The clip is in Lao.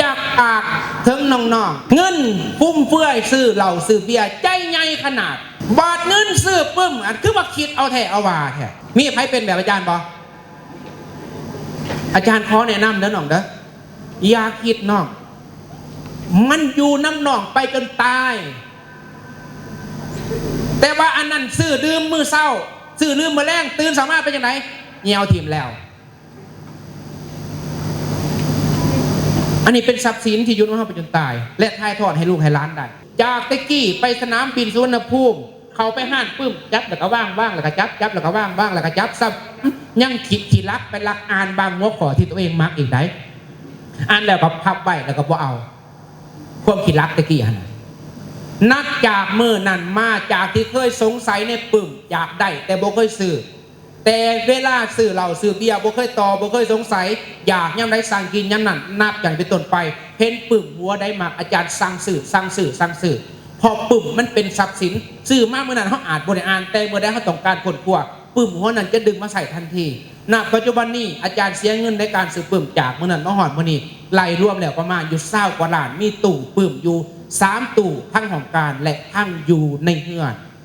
ຢາກຝາກເຖິງນ້ອງໆ ເງິນຟຸມເຟືອຍຊື້ເຫຼົ້າຊື້ເບຍໃຈໃຫຍ່ຂະໜາດ ບາດເງິນຊື້ປຶ້ມ ອັນຄືວ່າຄິດເອົາແທ້ເອົາວ່າແທ້. ມີໃຜເປັນແບບອາຈານບໍ່? ອາຈານຂໍແນະນຳເດີນ້ອງເດີ ຢ່າຄິດນ້ອງ ມັນຢູ່ນຳນ້ອງໄປຈົນຕາຍ. ແຕ່ວ່າອັນນັ້ນຊື້ດື່ມມື້ເຊົ້າ ຊື້ດື່ມມື້ແລງ ຕື່ນເຊົ້າມາເປັນຈັ່ງໃດ? ແຍ່ວຖິ້ມແລ້ວ. ອັນນີ້ເປັນຊັບສິນທີ່ຢູ່ນຳເຮົາໄປຈົນຕາຍ ແລະ ຖ່າຍທອດໃຫ້ລູກໃຫ້ຫຼານໄດ້. ຈາກແຕ່ກີ້ໄປສະໜາມບິນສຸວັນນະພູມ ເຂົ້າໄປຮ້ານປຶ້ມ ຈັບແລ້ວກໍວາງ ວາງແລ້ວກໍຈັບ ຈັບແລ້ວກໍວາງ ວາງແລ້ວກໍຈັບ ຊ້ຳຍັງຂີ້ ຂີ້ລັກໄປລັກອ່ານບາງຫົວຂໍ້ທີ່ຕົວເອງມັກອີກໃດ໋. ອ່ານແລ້ວກໍພັບໄວ້ ແລ້ວກໍບໍ່ເອົາ. ຄວາມຂີ້ລັກແຕ່ກີ້ຫັ້ນນະ ນັບຈາກມື້ນັ້ນມາ ຈາກທີ່ເຄີຍສົງໄສໃນປຶ້ມ ຢາກໄດ້ແຕ່ບໍ່ເຄີຍຊື້ ແຕ່ເວລາຊື້ເຫຼົ້າຊື້ເບຍ ບໍ່ເຄີຍຕໍ່ ບໍ່ເຄີຍສົງໄສ ຢາກຍາມໃດສັ່ງກິນຍາມນັ້ນ. ນັບຈາກນັ້ນເປັນຕົ້ນໄປ ເຫັນປຶ້ມຫົວໃດມັກ ອາຈານສັ່ງຊື້ ສັ່ງຊື້ ສັ່ງຊື້ ເພາະປຶ້ມມັນເປັນຊັບສິນ. ຊື້ມາມື້ນັ້ນເຮົາອາດບໍ່ໄດ້ອ່ານ ແຕ່ເມື່ອໃດເຮົາຕ້ອງການຄົ້ນຄວ້າ ປຶ້ມຫົວນັ້ນຈະດຶງມາໃຊ້ທັນທີ. ນະປັດຈຸບັນນີ້ ອາຈານເສຍເງິນໃນການຊື້ປຶ້ມ ຈາກມື້ນັ້ນມາຮອດມື້ນີ້ ໄລ່ລວມແລ້ວປະມານຢູ່ຊາວກວ່າລ້ານ ມີຕູ້ປຶ້ມຢູ່ສາມຕູ້ ທັງຫ້ອງການ ແລະ ທັງຢູ່ໃນເຮືອນ.